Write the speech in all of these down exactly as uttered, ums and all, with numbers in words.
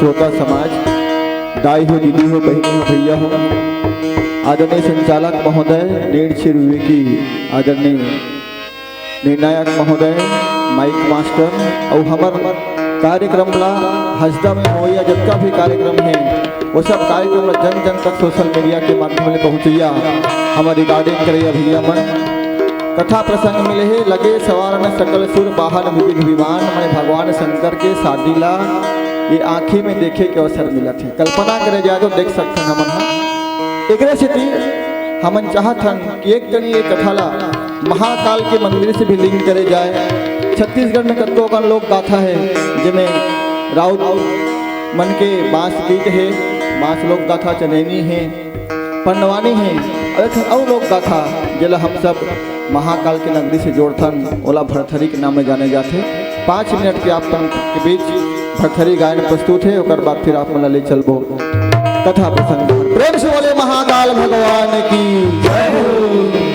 श्रोता समाज, दाई हो, दीदी हो, बहिनी हो, भैया हो, आदरणीय संचालक महोदय, नेड़छिर विवेकी, आदरणीय निर्णायक महोदय, माइक मास्टर, अउ हमर कार्यक्रम ला हंसदा में होवइया जतका भी कार्यक्रम हे, वो सब कार्यक्रम ला जन जन तक सोशल मीडिया के माध्यम ले पहुंचइया हमर रिकॉर्डिंग करइया भैया मन। कथा प्रसंग मिले हे, लगे सवार में सकल सुर, वाहन विविध विमान, मैं भगवान शंकर के शादी ला ये आँखी में देखे के अवसर मिलत हे। कल्पना करे जाए तो देख सकथन हमन ह। एकरे सेती हमन चाहत हन कि एक कनी ये कथा ला महाकाल के मंदिर से भी लिंक करे जाए। छत्तीसगढ़ में कतको अकन लोक गाथा हे, जेमे राउत मन के बांस गीत हे, बांस लोक गाथा, चनैनी हे, पंडवानी हे, अउ एक ठन अउ लोक गाथा, जेला हम सब महाकाल के नगरी से जोड़थन, ओला भरथरी के नाम में जाने जाथे। पाँच मिनट के आप मन के बीच भरथरी गायन प्रस्तुत हे, ओकर बाद फिर आप मन ला ले चलबो कथा प्रसंग। प्रेम से बोले महाकाल भगवान की जय हो।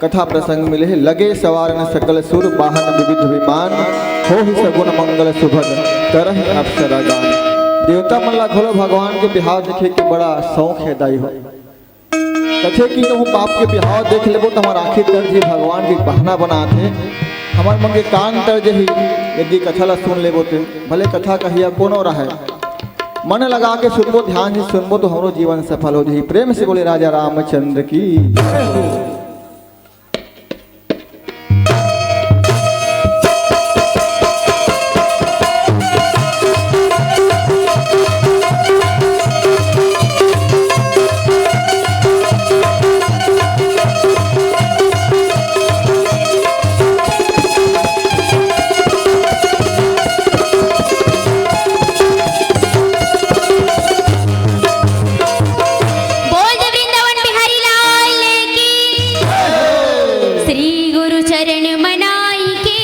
कथा प्रसंग मिले हे, लगे सवारन सकल सुर, बाहन विविध विमान, होहि सगुन मंगल सुभग, करहि अप्सरा गान। देवता मन ला घलो भगवान के बिहाव देखे के बड़ा शौक हे दाई हो। कथे कि कहूँ बाप के बिहाव देख लेबो त हमर आँखी तर जही, भगवान के बहाना बनाथे, हमर मन के कान तर जही, यदि कथा ला सुन लेबो ते। भले कथा कहिया कोनो रहय, मन लगा के सुनबो, ध्यान से सुनबो तो हमरो जीवन सफल हो जही। प्रेम से बोले राजा रामचंद्र की। बोल दे वृंदावन बिहारी लाल की। श्री गुरु चरण मनाई के,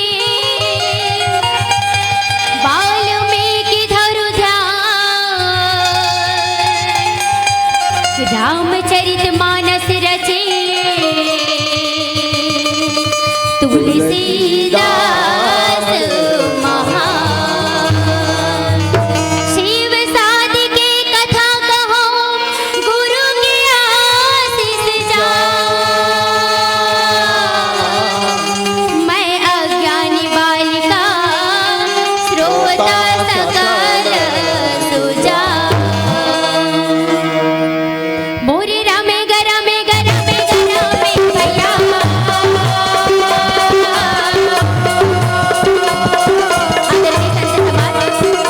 वाल्मीकि धरु ध्यान, रामचरित मानस रचे तुलसीदास महान। शिव साधि के कथा कहो, गुरु के आशीष जा। मैं अज्ञानी बालिका, श्रोता सकल सुजा। मोरे रामे ग, रामे ग, रामे ग, रामे भैया। आदरणीय संत समाज,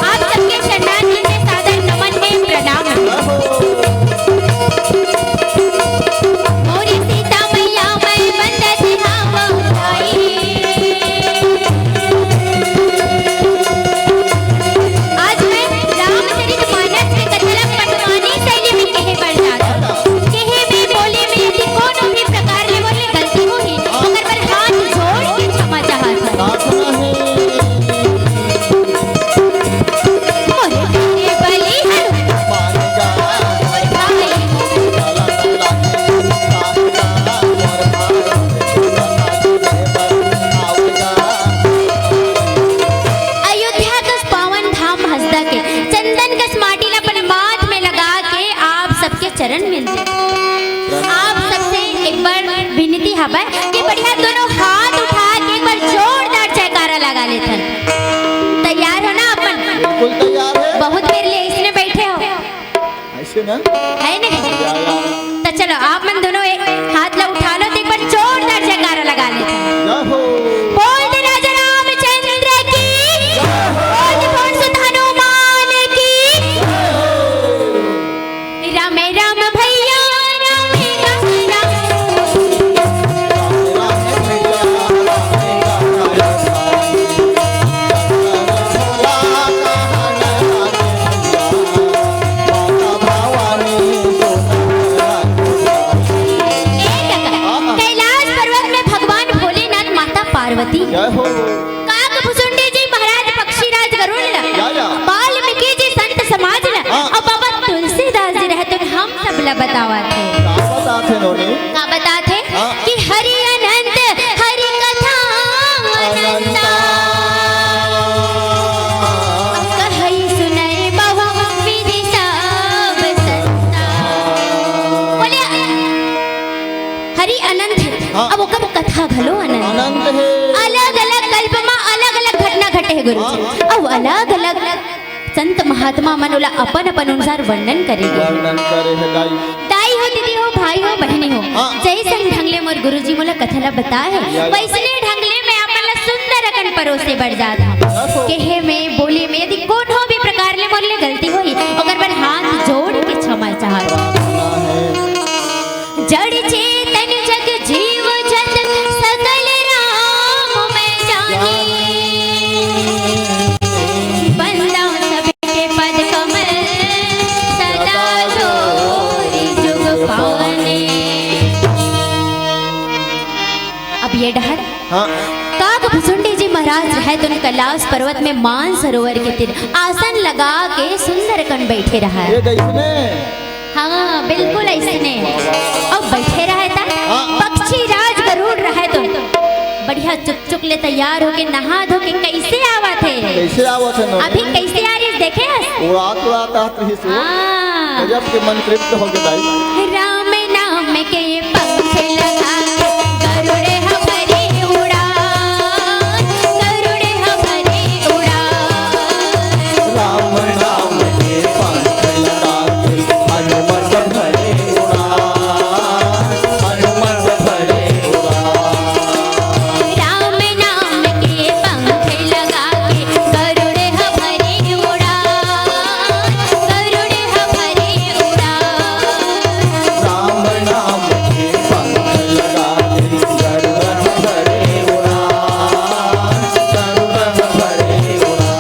आप सबके शरणार्थी में सादर नमन है, प्रणाम है। मोरी सीता मैया मैं वंदत हाव भाई। आज मैं रामचरित मानस के कथा ला पंडवानी शैली में कहे बर जात हूँ। कहे में, बोले में यदि कोनो भी प्रकार ले मोर ले गलती होही, ओकर बर हाथ जोड़ के क्षमा चाहत हूँ। मोरे बलि हरु मोर भाई। अयोध्या कस पावन धाम हसदा के चंदन कस माटी ला अपन माथ में लगा के आप सबके चरण में दे। आप सबसे एक बार विनती हवय कि बढ़िया दोनों हाथ उठा के एक बार जोरदार जयकारा लगा लेथन। तैयार हो ना अपन? बिल्कुल तैयार है। बहुत देर ले इसने बैठे हो। ऐसे ना? है नहीं? या, या। तो चलो, आप मन दोनों एक हाथ ला उठा लो, तो एक बार जोरदार जयकारा लगा लेते हैं। जय हो। बोल दे राजा रामचंद्र की। जय हो। बोल दे पवन सुत हनुमान की। जय हो। राम राम भैया, राम राम राम। ए काका, कैलाश पर्वत में भगवान भोलेनाथ, माता पार्वती, जय हो। काकभुसुंडी जी महाराज पक्षीराज गरुड़ ला, या, या। वाल्मीकि जी संत समाज ला, हाँ। अउ बाबा तुलसीदास जी रहते हम सब ला बतावत हे। का बताथे नोनी? का बताथे? हाँ। कि हरि अनंत हरि कथा अनंता। अनंता। कहई सुनई बहु विधि सब संता। बोले, हरि अनंत हे। हाँ। अब ओकर कथा घलो अनंत। अनंत हे। अलग-अलग कल्प म अलग-अलग घटना घटे हे गुरुजी। हाँ। अउ अलग-अलग संत महात्मा मन ओला अपन-अपन अनुसार वर्णन करे गे। वर्णन करे हे दाई। दाई हो, दीदी हो, भाई हो, बहिनी हो, हाँ। जइसन ढंग ले मोर गुरुजी मोला कथा ला बताए हे, या, या। वइसने ढंग ले मैं आप मन ला सुंदर अकन परोसे बर जात हंव। रखो। कहे में, बोले में यदि कोनो भी प्रकार ले मोर ले गलती होही, ओकर बर हाथ जोड़ के क्षमा चाहत हंव। जड़ चेतन जग जीव जत सकल राम मैं जानी। बंदा सबके पद कमल सदा जोरी जुग पानी। अब ये डहर हाँ। काकभुसुंडी जी महाराज रहय तो कैलाश पर्वत में मानसरोवर के तीर आसन लगा के सुंदर कन बैठे रहय। ये कैसने? हाँ, बिल्कुल अइसने। अउ बइठे रहय त हाँ। पक्षी राज गरुड़ चुक चुक ले तैयार होके नहा धो के कैसे आवत हे। कैसे आवत हे नोनी? अभी कैसे आ रही देखे हस? उड़ात उड़ात आत रही सो। हाँ। गजब के मन तृप्त हो गए दाई। राम नाम के पंख लगा के गरुड़ हमारे उड़ान, गरुड़ हमारे उड़ान। राम नाम के पंख लगा के हनुमत भरे उड़ान, हनुमत भरे उड़ान। राम नाम के पंख लगा के गरुड़ हमारे उड़ान, गरुड़ हमारे उड़ान। राम नाम के पंख लगा के गरुड़ हमारे उड़ान, गरुड़ हमारे उड़ान।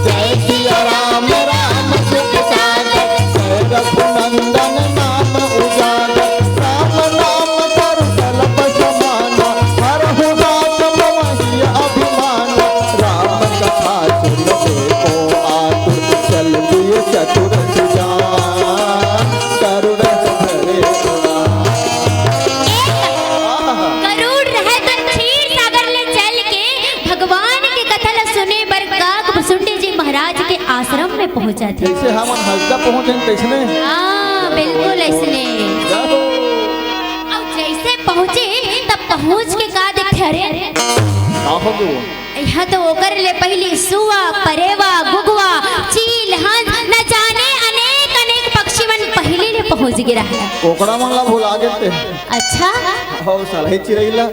जय सिया राम, राम सुख सागर, जय रघुनंदन नाम उजागर। राम नाम करुसलभ समाना, हरहु राम भवहिय अभिमाना। राम कथा सुनबे को आतुर, चल दिए चतुर सुजान, करुण भरे उड़ान। गरुड़ रहत क्षीर सागर ले चल के भगवान के कथा ल सुने बर काकभुसुंडी जी महाराज के आश्रम में पहुंचत हे। जैसे हमन हल्का पहुंचे तैसने। हाँ, बिल्कुल ऐसने। जय हो। अउ जैसे पहुंचे तब पहुंच के का देखथे, अरे? का हो गए वो? यहाँ तो ओकर ले पहली सुआ, परेवा, गुगवा, चील, हंस, न जाने अनेक अनेक पक्षी मन पहली ले पहुंच गे रहे। कोकड़ा मन ला भुला गेते। अच्छा? हो साला, हे चिरई ला।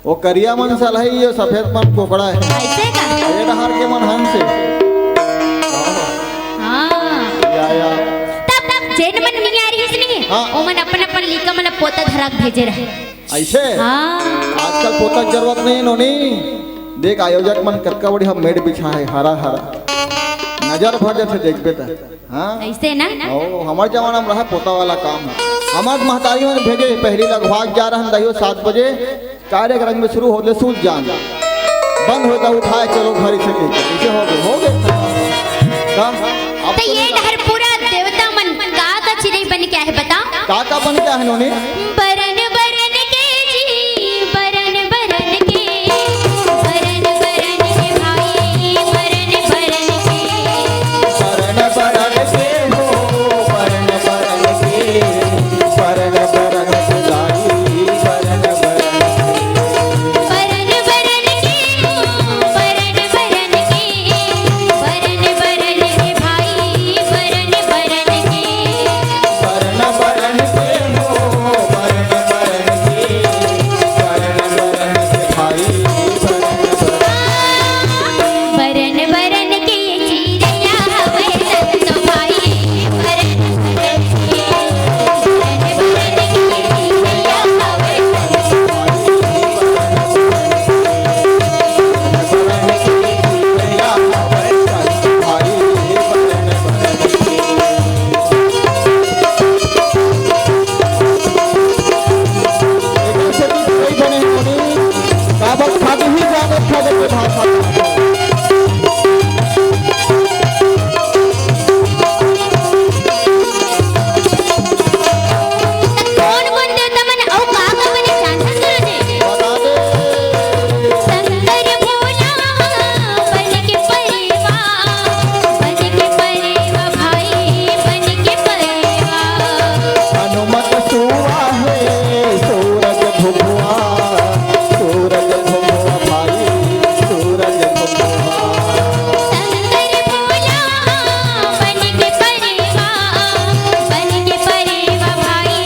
वो करिया मन सलहई, ये सफेद मन कोकड़ा हे। ऐसे का? ये डहार के मन हंस हे। हाँ। या, या। तब, तब जेन मन मियाँ रहिस नहीं, हाँ। ओमन अपन, अपन लइका मन ला पोता धरा के भेजे रहे। ऐसे? हाँ। आजकल पोता के जरूरत नहीं नोनी। देख आयोजक मन कतका बढ़िया मेड़ बिछा हे, हरा, हरा। नजर भर जाथे देखबे त। हाँ? ऐसे ना? ओ, हमर जमाना में रहा पोता वाला काम। हमर महतारी मन भेजे, पहली लगवा के जा रहन दहियो सात बजे, कार्यक्रम में शुरू होले सूत जान। बंद होता उठाए चलो घर से के। कैसे हो गए? हो गए। का? अब तो तो ये नहीं डहर पूरा देवता मन का का चिरई बन के आहे बताओ? का का बन के आहे नोनी? बरन बरन के जी, बरन बरन के, बरन बरन के भाई, बरन बरन के। बरन बरन के हो, बरन बरन के, बरन बरन के दाई, बरन बरन के। बरन बरन के हो, बरन बरन के, बरन बरन के भाई, बरन बरन के। बरन बरन के हो, बरन बरन के, बरन बरन के भाई, बरन बरन। बरन बरन के ये चिरैया हवै संतो भाई, बरन बरन के। बरन बरन के ये चिरैया हवै संतो भाई, बरन बरन के। कौन कौन देवता मन अउ का का बने जानथन गुरुजी? शंकर भोला बन के परेवा, बन के परेवा भाई, बन के परेवा। हनुमत सुआ हे सूरज भुभुआ, सूरज भुभुआ भाई, सूरज भुभुआ। शंकर भोला बन के परेवा, बन के परेवा भाई,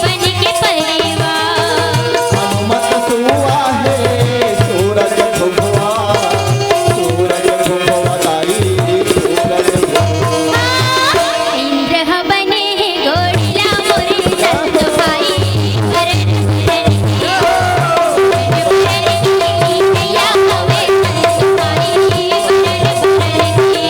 बन के परेवा। हनुमत सुआ हे सूरज भुभुआ, सूरज भुभुआ ताई, सूरज भुभुआ। इंद्र ह बने हे गोड़िला मोर संत भाई, बरन बरन के, बरन बरन के, भैया हवे संत भाई, बरन बरन के।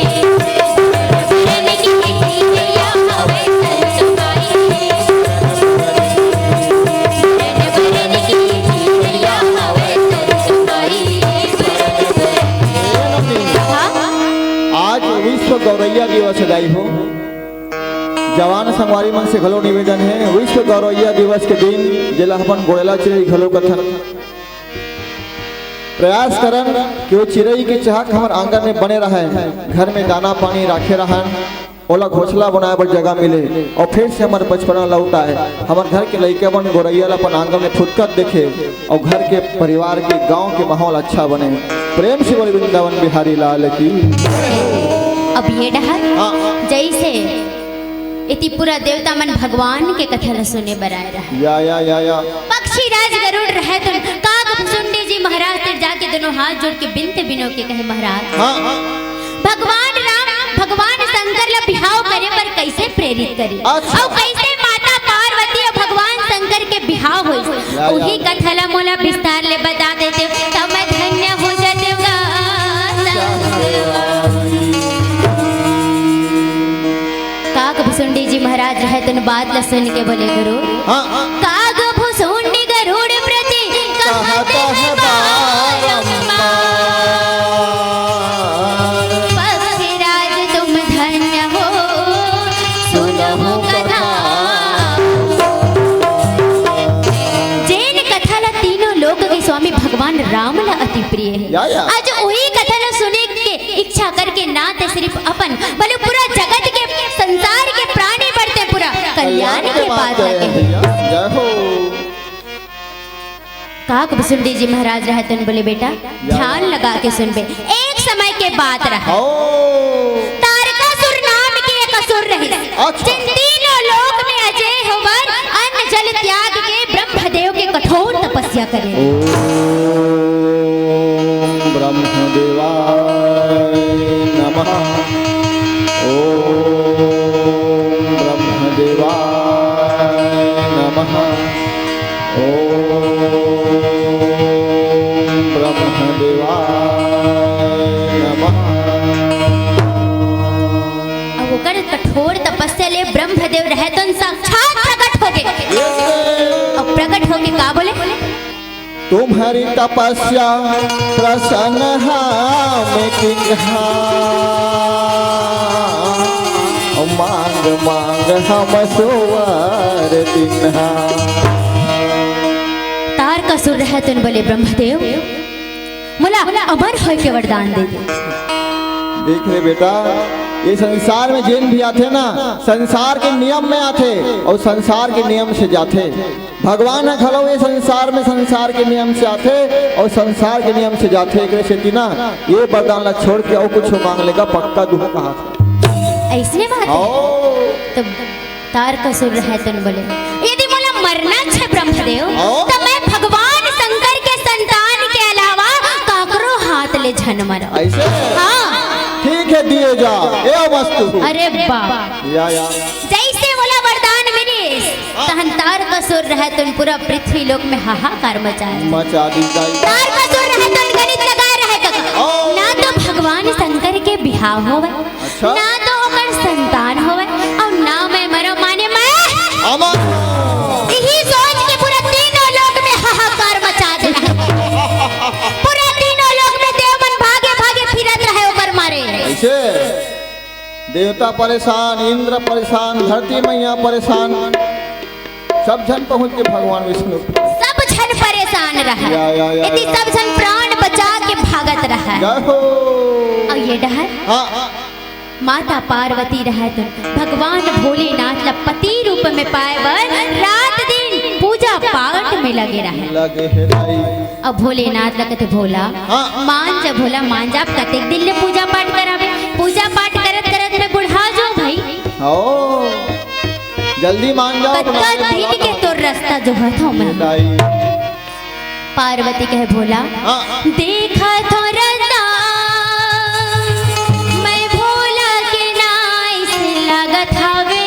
आज विश्व गौरैया दिवस हे दाई हो। जवान संगवारी मन से घलो निवेदन हे, विश्व गौरैया दिवस के दिन जेला अपन गोड़ेला चिरई घलो कथन, प्रयास करन कि वो चिरई के चहक हमर आंगन में बने रहय, घर में दाना पानी राखे रहन, ओला घोंसला बनाए बर जगह मिले अउ फिर से हमर बचपना लौट आए, हमर घर के लइका मन गोरैया ला अपन आंगन में फुदकत देखे अउ घर के परिवार के गांव के माहौल अच्छा बने। प्रेम से बोले वृंदावन बिहारी लाल की। अब ये डहर हाँ। जैसे एती पूरा देवता मन भगवान के कथा ल सुने बर आए रहा। या या या या। पक्षी राज गरुड़ रहे तो काग भुसुंडी जी महाराज तिर जाके दोनों हाथ जोड़ के बिनते बिनो के कहे महाराज। हाँ। भगवान राम भगवान शंकर ला बिहाव करे बर कैसे प्रेरित करे अच्छा। अउ कैसे माता पार्वती अउ भगवान शंकर के बिहाव होइस। या, या। उही कथा ला मोला विस्तार ले बता देते त मैं धन्य हो जाते। काग भुसुंडी जी महाराज रहे तन बात ला सुन के बोले गुरु हाँ। काग भुसुंडी गरुड़ प्रति कहत है बारंबार। पक्षीराज तुम धन्य हो सुनहु कथा। जेन कथा ला तीनों लोक के स्वामी भगवान राम ला अति प्रिय है। या, या। आज वही कथा ला सुने के इच्छा करके ना ते सिर्फ अपन बल्कि पूरा जगत के संसार के प्राणी बढ़ते पूरा कल्याण के बात है। जय हो। काक भुसुंडी जी महाराज रहतन बोले बेटा ध्यान लगा के सुनबे। एक समय के बात रहा। तारकासुर नाम के एक असुर रहे। अच्छा। जिन तीनों लोक में अजय होवर अन्न जल त्याग के ब्रह्मदेव के कठोर तपस्या करे। ओम ब्रह्मदेवाय नमः। ओम ब्रह्मदेवाय नमः। ओम ब्रह्मदेवाय नमः। अब ओकर कठोर तपस्या ले ब्रह्मदेव रहतन साक्षात प्रकट हो गए। अब प्रकट होके का बोले? तुम्हारी तपस्या प्रसन्न हम किन्हा, मांग मांग हम सुवर दिन्हा। तारकासुर रहतन बोले ब्रह्मदेव, मोला अमर होय के वरदान दे दे। देख रे बेटा, ये संसार में जेन भी आथे ना, संसार के नियम में आथे और संसार के नियम से जाथे। भगवान ह घलो ये संसार में संसार के नियम से आथे और संसार के नियम से जाथे। एकरे सेती ना ये वरदान ला छोड़ के और कुछ मांग लेगा, पक्का दुख कहा। ऐसने बात है। तो तारकासुर रहतन बोले, यदि मोला मरना छे ब्रह्मदेव, हाँ? तो मैं भगवान शंकर के संतान के अलावा काकरो हाथ ले झन मरव। ऐसे? हाँ। ठीक है, दिए जा। ए वस्तु। अरे बाप। या, या। जैसे मोला वरदान मिलिस, हाँ। तहन तारकासुर रहतन पूरा पृथ्वी लोक में हाहाकार मचाए। मचा दी जाए। तारकासुर रहतन गणित लगाए रहे कका। ओ। ना तो भगवान शंकर के बिहाव होवे, अच्छा। ना तो ओकर संतान होवे और ना मैं मरो माने मैं अमर। यही सोच के पूरा तीनों लोक में हाहाकार मचा देना है। पूरा तीनों लोक में देव मन भागे भागे फिरत रहे ओकर मारे। ऐसे देवता परेशान, इंद्र परेशान, धरती मैया परेशान, सब झन पहुंच के भगवान विष्णु। सब झन परेशान रहा। या, या, या, यदि या। सब झन प्राण बचा के भागत रहा। जय हो। और ये डहर हाँ। माता पार्वती रहत भगवान भोलेनाथ ला पति रूप में पाए बर रात दिन पूजा पाठ में लगे रहे। लगे हे दाई। अब भोलेनाथ ला कथे भोला, हाँ। मान जा भोला, मान जा, अब कतेक दिन ले पूजा पाठ कराबे? पूजा पाठ करत करत में बुढ़ा जो भाई। ओ, जल्दी मान जाओ, कतका बुढ़ा दिन जाओ। के तोर रास्ता जोहत हूँ मैं। दाई। पार्वती कहे भोला, हाँ। देखा थो रंदा, मैं भोला के नाइस लागत हवे।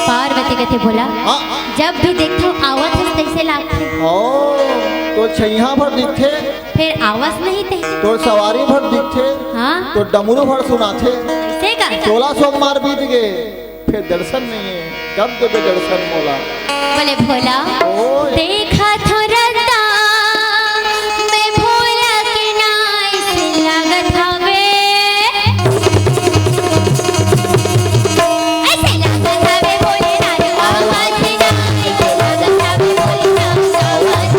पार्वती कथे भोला, हाँ। जब भी देखथो आवत हस तैसे लागथे। ओ, तो छैया भर दिखथे। फिर आवस नहीं ते। तोर सवारी भर दिखथे। हाँ। तो डमरू भर सुनाथे। ऐसे का? सोलह सोमवार बीत गए। फिर दर्शन नहीं है, कब देबे दर्शन मोला? बोले भोला, ओए। देखा थो रंदा, मैं भोला के नाइस लागत हवे। ऐसे लागत हवे भोलेनाथ, आवाज नाइस लागत हवे भोलेनाथ, आवाज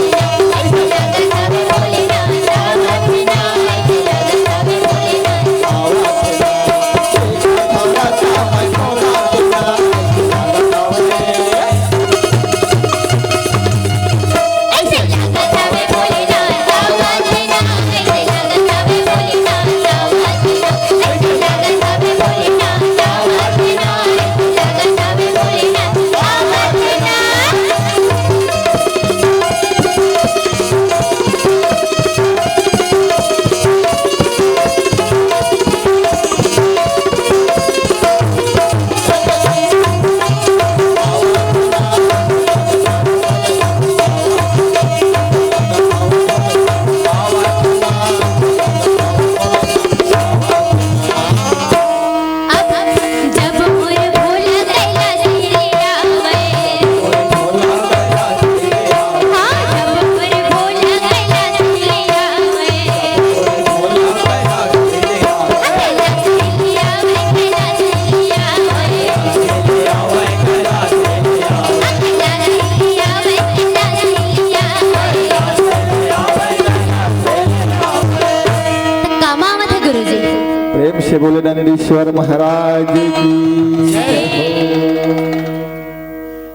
बोले नंदीश्वर महाराज की जय हो।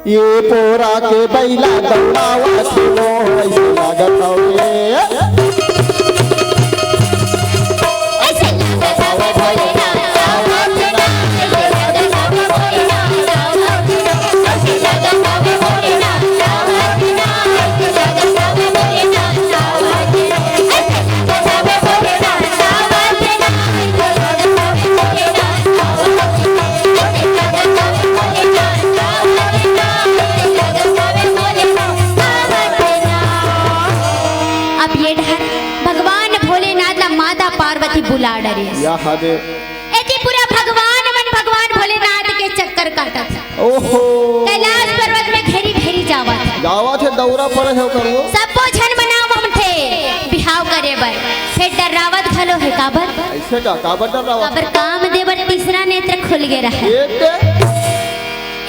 ये पोरा के बैला दौड़ावत हे, मोह ऐसे लागत हवे। अब ये डहर भगवान भोलेनाथ ला माता पार्वती बुला डरे। या हदे। एती पूरा भगवान मन भगवान भोलेनाथ के चक्कर काटत हे। ओहो। कैलाश पर्वत में घेरी घेरी जावत हे। जावत हे, दौरा पड़े हे ओकर वो। सब्बो झन मना ममथे बिहाव करे बर, फेर डर्रावत घलो हे। काबर? ऐसे का? काबर डर्रावत? काबर कामदेव तीसरा नेत्र खुल गे रहे। ये ते?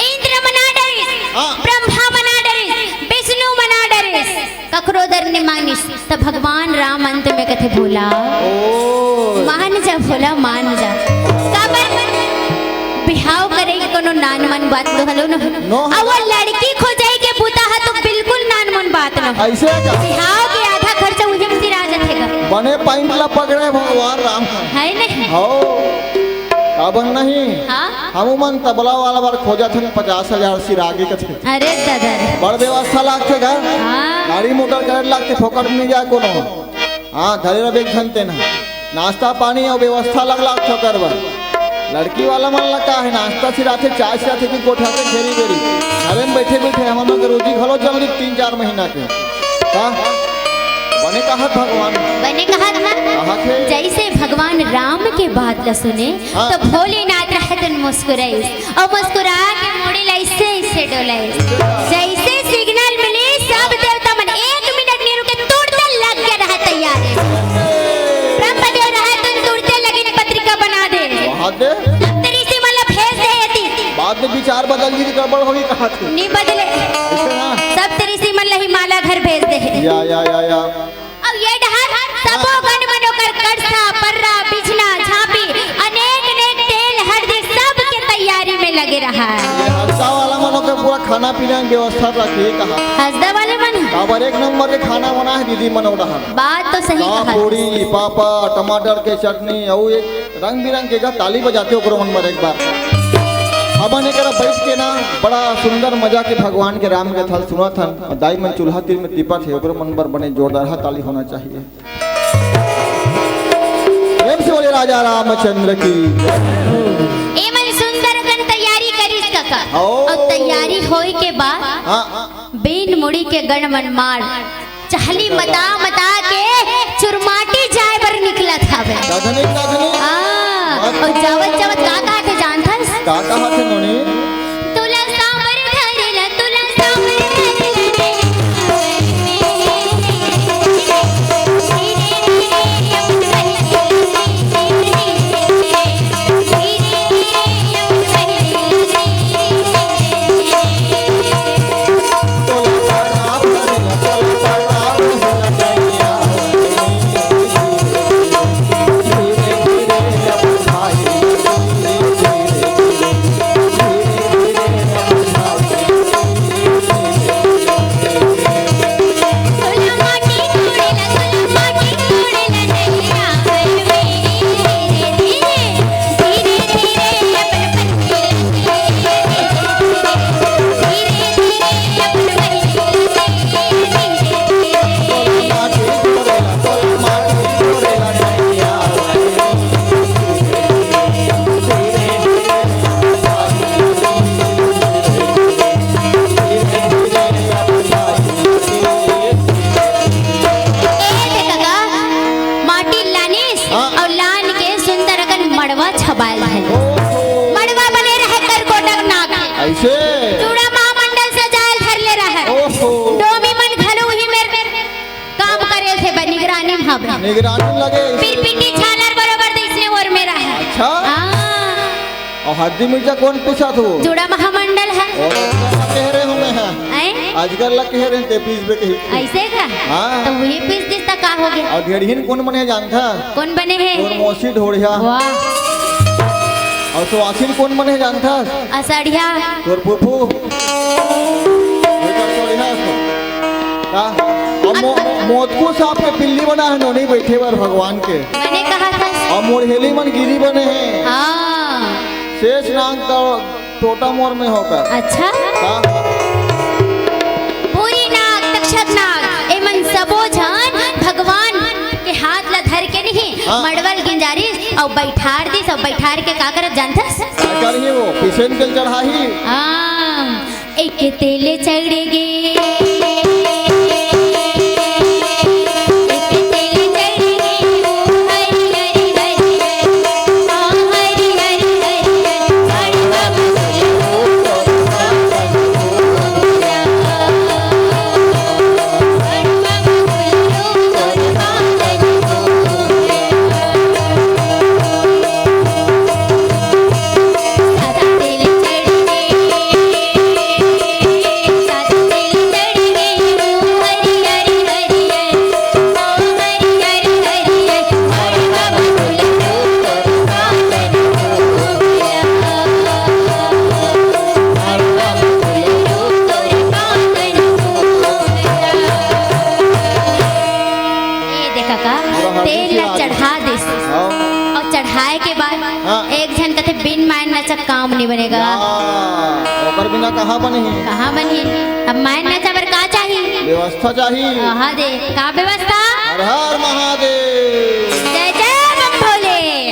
इंद्र मना डरिस, हाँ। ब्रह्मा मना डरिस, विष्णु मना डरिस, ककरो डर नइ मानिस। त भगवान राम अंत में कथे, "भोला, ओ। मान जा भोला, मान जा।" काबर? बिहाव करे के कोनो नानमन बात तो हलो न। नो। अउ वो लड़की खोजे के बूता ह तो बिल्कुल नानमन बात न। ऐसे का? बिहाव के आधा खर्चा उही में सिरा जथे गा। बने point ला पकड़े भगवान राम। है नहीं? हो। काबर नहीं? हाँ? हमू मन तबला वाला बर खोजत हन, पचास हजार सिरागे कथे। अरे दादा रे। बड़ व्यवस्था लागथे घर। हाँ। गाड़ी मोटर करे लागथे, फोकट में जा कोनो। हाँ, धरे रह एक घंटे ना। नाश्ता पानी अउ व्यवस्था लग लागथे ओकर बर। लड़की वाला मन ला का हे, नाश्ता सिराथे, चाय सिराथे कि गोठियाथे घेरी घेरी। घरे में बैठे बैठे हमर मन के रोजी घलो चल रही तीन चार महीना के। का? बने कहत भगवान। बने कहत ना? कहत हे। जैसे भगवान राम के बात ला सुने, हाँ। तो भोलेनाथ रहतन मुस्कुराइस, अउ मुस्कुरा के मुड़ी ला ऐसे ऐसे डोलाइस। जैसे signal मिले, सब देवता मन एक मिनट नहीं रुके, तुरते लग के रहे तैयार। ब्रह्मदेव रहतन तुरते लगिन पत्रिका बना दे। महादेव। सप्त ऋषि मन ला भेज दे एती। बाद में विचार बदल जी तो गड़बड़ होगी कहा थे। नहीं बदले। ऐसे ना। सप्त ऋषि मन ला ही माला घर भेज दे। या, या, या, या। अउ ये डहर सबो गण मन ओकर कड़सा, पर्रा, बिछना, झांपी, अनेक अनेक तेल, हरदी सब के तैयारी में लगे रहा। ये हंसदा वाला मन ओकर पूरा खाना पीना के व्यवस्था रखे कहा। हंसदा वाले मन? काबर एक नंबर के खाना बना हे दीदी मन ओ डहर। बात तो सही का कहा। पूड़ी, पापड़, टमाटर के चटनी, अउ एक रंग बिरंग के गा ताली बजाथे ओकरो मन बर एक बार। हमन एकरा बैठ के ना बड़ा सुंदर मजा के भगवान के राम कथा ल सुनत हन। अउ दाई मन चूल्हा तीर में दीपक हे, ओकरो मन बर बने जोरदार हा ताली होना चाहिए। प्रेम से बोले राजा रामचंद्र की। ए मन सुंदर अकन तैयारी करिस कका। ओ। अउ तैयारी होए के बाद हाँ। बीन मुड़ी के गण मन मार चाली मता मता के चुरमाटी जाए बर निकलत हवे। दादनी, दादनी। हाँ, अउ जावत जावत का कहा थे जानथस? का कहा थे नोनी? तुला सांबर धरेला, तुला सांबर धरेला रे। ए दे कका, माटी लानिस हाँ। अउ लान के सुंदर अकन मड़वा छबायल है। ओहो। मड़वा बने रहे करकोटक नाग। ऐसे? चूड़ा महामंडल सजायल धर ले रहे। ओहो। डोमी मन घलो उही मेर काम करे थे बा, निगरानी में हवे। निगरानी में लगे। पिरपिटी झालर बरोबर दइसने ओर में रहे। अच्छा। हाँ। अउ हरदी मिर्चा कोन पीसत हो? चूड़ा महामंडल है। ओ, कह रहे हूँ मैं, हाँ। हैं? आजकल ला कह रहे हैं, ते पीस बे कही। ऐसे का? हाँ। तो वही पीस दिस त का हो गया? अउ ढेड़हिन कोन बने जानथा? कोन बने हे? कोन मौसी ढोड़िया। वाह। अउ सुवासिन कोन बने हे जानथस? असड़िया। तोर फूफू। बेटा असड़िया हे तो। का? अब मो-, मोतकू सांप के पिल्ली बना हे नोनी बइठे बर भगवान के। बने कहा था। अउ मोरहेली मन गिरी बने हे। हाँ। शेष नाग का टोटा मोर में होकर। अच्छा। का? पूरी नाग, तक्षक नाग, एमन सबो झन भगवान के हाथ ला धर के नहीं, हाँ। मड़वा ल गिंजारिस अउ बइठार दिस, अउ बइठार के का करत जानथस? का करही वो? पिसेन के चढ़ाही। हाँ, एक तेल चढ़ गे, एक तेल चढ़ गे, ओ हरि हरि हरि हरि, ओ हरि हरि हरि हरि, मड़वा म ए देखा का, तेल ला चढ़ा दिस। हाँ। अउ चढ़ाए के बाद हाँ। एक झन कथे, "बिन मायन नाचा काम नहीं बनेगा।" या, ओकर बिना कहाँ बनही? कहाँ बनही? अब मायन नाचा बर का चाही? व्यवस्था चाही। हाँ दे, का व्यवस्था? हर हर महादेव। जय जय बम भोले।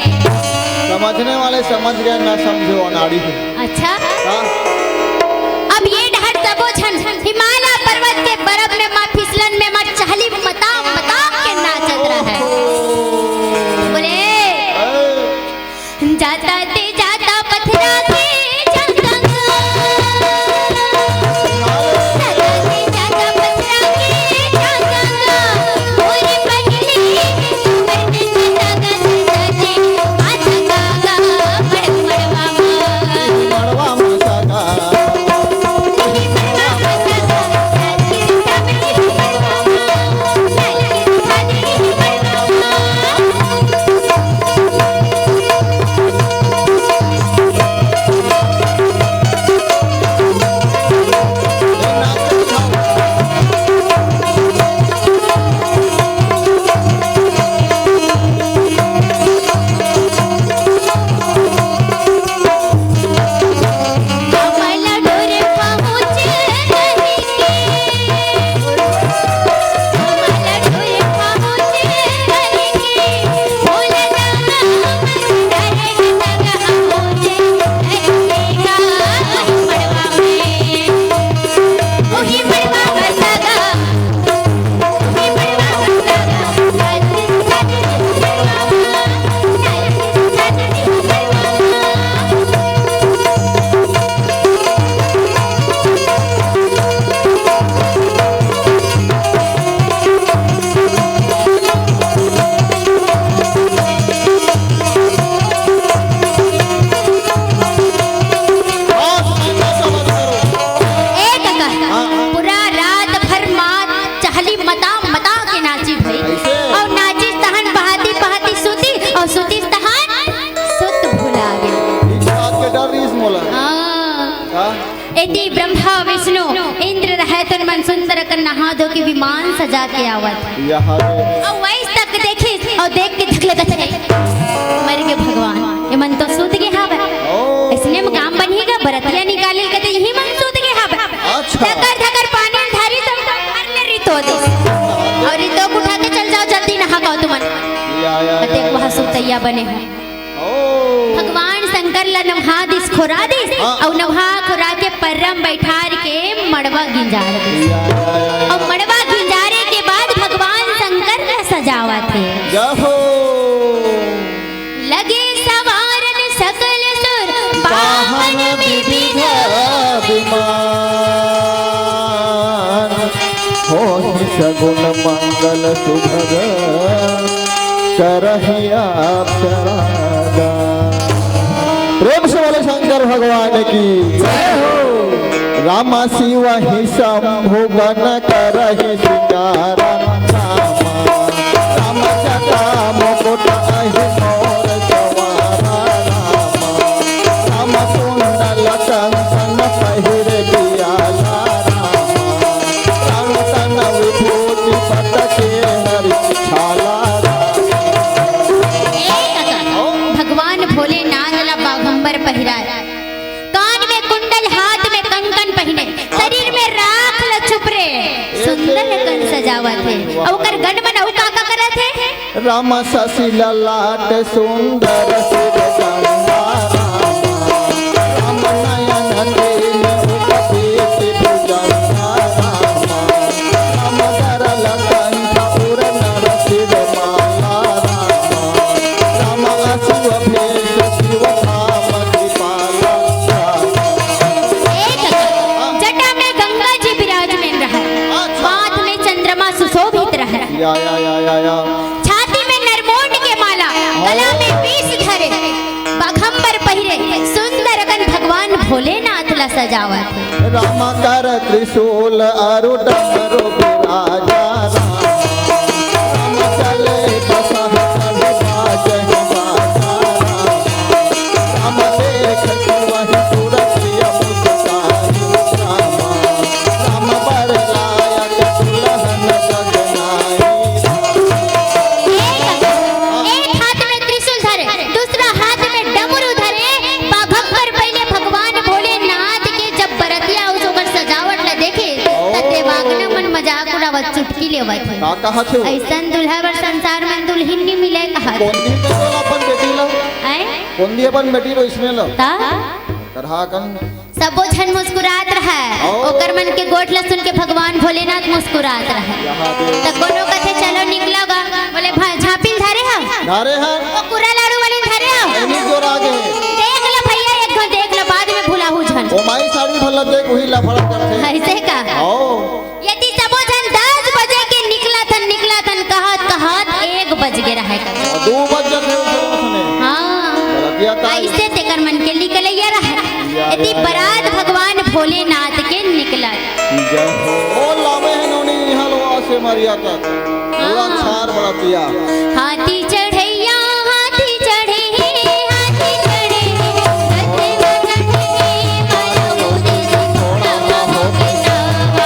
समझने वाले समझ गए, ना समझे वो अनाड़ी है। अच्छा। हाँ। अब ये डहर सबो झन हिमालय पर्वत के बरफ में, माँ फिसलन में, माँ चहली मता मता के नाचत रहे। बोले, ए। जाता ते जाता पथरा के जाता। ए कका, हाँ, हाँ। पूरा रात भर माँ चहली मता मता के नाची भाई। कैसे? अउ नाचिस तहन पहाती पहाती सुती, अउ सुतीस तहन सुत भुला गे। इस बात के डर रहीस मोला। हाँ। हाँ? एती ब्रह्मा विष्णु इंद्र रहे, तेन मन सुंदर कर नहा धो के विमान सजा के आवत। यहाँ रे। अउ वइस तक देखिस, अउ देख के धक लगत हे, मर गे भगवान, ये मन तो सुत गे हावय। ओ। इसने में काम बनही गा, बरतिया निकाले कते यही मन सुत गे हावय। अच्छा। धकर धकर पानी धारी सब घर ले रितो दे। अउ रितो उठा के चल जाव, जल्दी नहा के आव तुमन। या, या, या, देख, या। वहाँ सुतैया बने हे। ओ। भगवान शंकर ला नम्हा दिस, खोरा दिस, हाँ। अउ नम्हा खोरा के पर्रा म बइठार के मड़वा गिंजार दिस। या, या, या, या। अउ मड़वा गिंजारे के बाद भगवान शंकर ला सजावत हे। जय हो। लगे सवारन सकल सुर बाहन बाहन विविध विविध विमान। विमान। होहि सगुन मंगल सुभग करहि अप्सरा गान। प्रेम से बोले शंकर भगवान की जय हो। राम शिव ही शंभु गण करहि सिंगारा। राम, राम जटा मुकुट अहि मोर सवारा। राम, अउ ओकर गण मन अउ का का करत हे? राम शशि ललाट सुंदर शिव गंगा राम, राम नयन तीन उपवीति भुजंगा राम, राम गरल कंठ उर नर शिव माला राम, राम अश्व भेष शिव धाम कृपाला राम। एक जटा में गंगा जी विराजमान रहय, अच्छा। माथ में चंद्रमा सुशोभित रहय। या, या, या, या, या। छाती में नरमुंड के माला, गला में विष धरे, बाघंबर पहिरे, सुंदर अकन भगवान भोलेनाथ ला सजावत हे। राम कर त्रिशूल अरु डमरु बिराजा राम, राम चले बसह चढ़ बाजहि बाजा राम, राम देख सुनहि सुरतिय मुस्काई राम, राम बर लायक दुलहन सजनाई। एक, एक हाथ में त्रिशूल धरे, दूसरा हाथ में डमरू धरे, बाघंबर पहिले भगवान भोलेनाथ के जब बरतिया अउ ओकर सजावट ला देखे, त देवागना मन मजाक उड़ावत चुटकी लेवत हे। का कहत हे? अइसन दूल्हा बर संसार में दुल्हिन नी मिले कहत। कोन दिन के बोला अपन बेटी ला? आय? कोन दिन अपन बेटी ला इसने ला? ता? करहा कन सबो झन मुस्कुरात रहय। ओ। ओकर मन के गोठ ल सुन के भगवान भोलेनाथ मुस्कुरात रहय। यहाँ दे। त कोनो कथे, "चलो निकलो गा।" बोले, "भा-, झांपिल धरे हव?" धरे हव। ओ कुरा लाड़ू वाली धरे हव? एनी जोर आगे। देख लो भैया, एक घन देख लो, बाद में भुलाहू झन। ओ माई साड़ी भला देख, वही लफड़ा करथे। अइसे का? ओ। यदि सबो झन दस बजे के निकलत हन, निकलत हन कहत, कहत एक बज गे रहय। दू बज जाथे उसने। हाँ। गलतिया का अइसे तेकर मन के निकलइया रहय। या, यदि या, या। बरात भगवान भोलेनाथ के निकलत। जय हो। ओ लावे हे नोनी इहाँ लो आसे मरिया तक। पूरा हाँ। छार बरतिया। हाथी चढ़इया, हाथी चढ़े हे, हाथी चढ़े हे, रथे म चढ़े हे, माया मोती से घोड़ा हो के सवारी।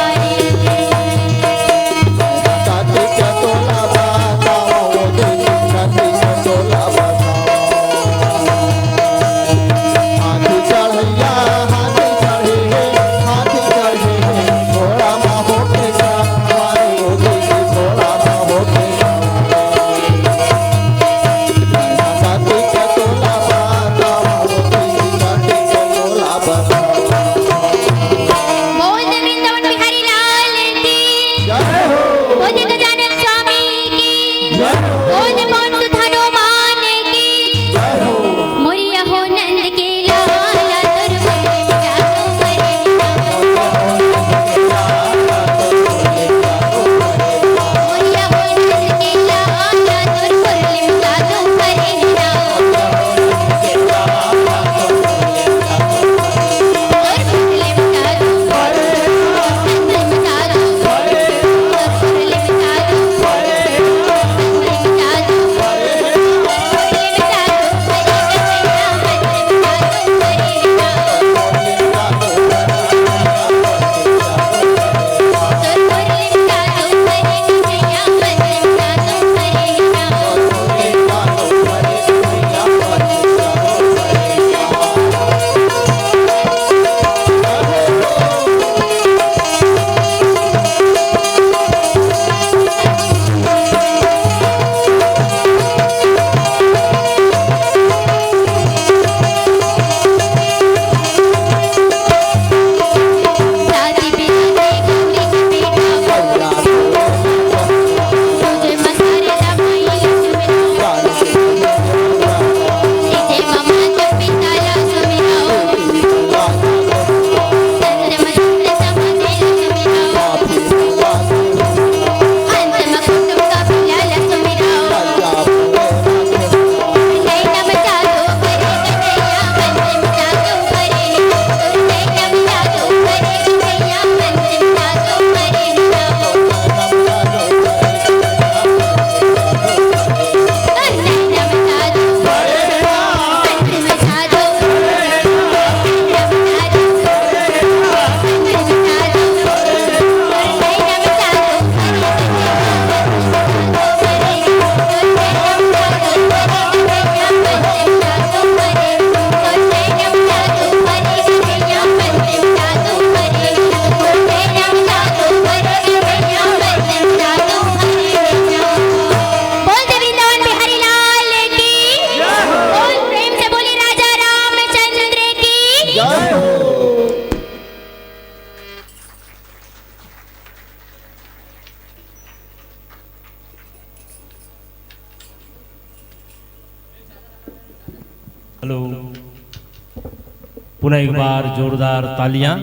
हेलो, पुनः एक बार जोरदार तालियां।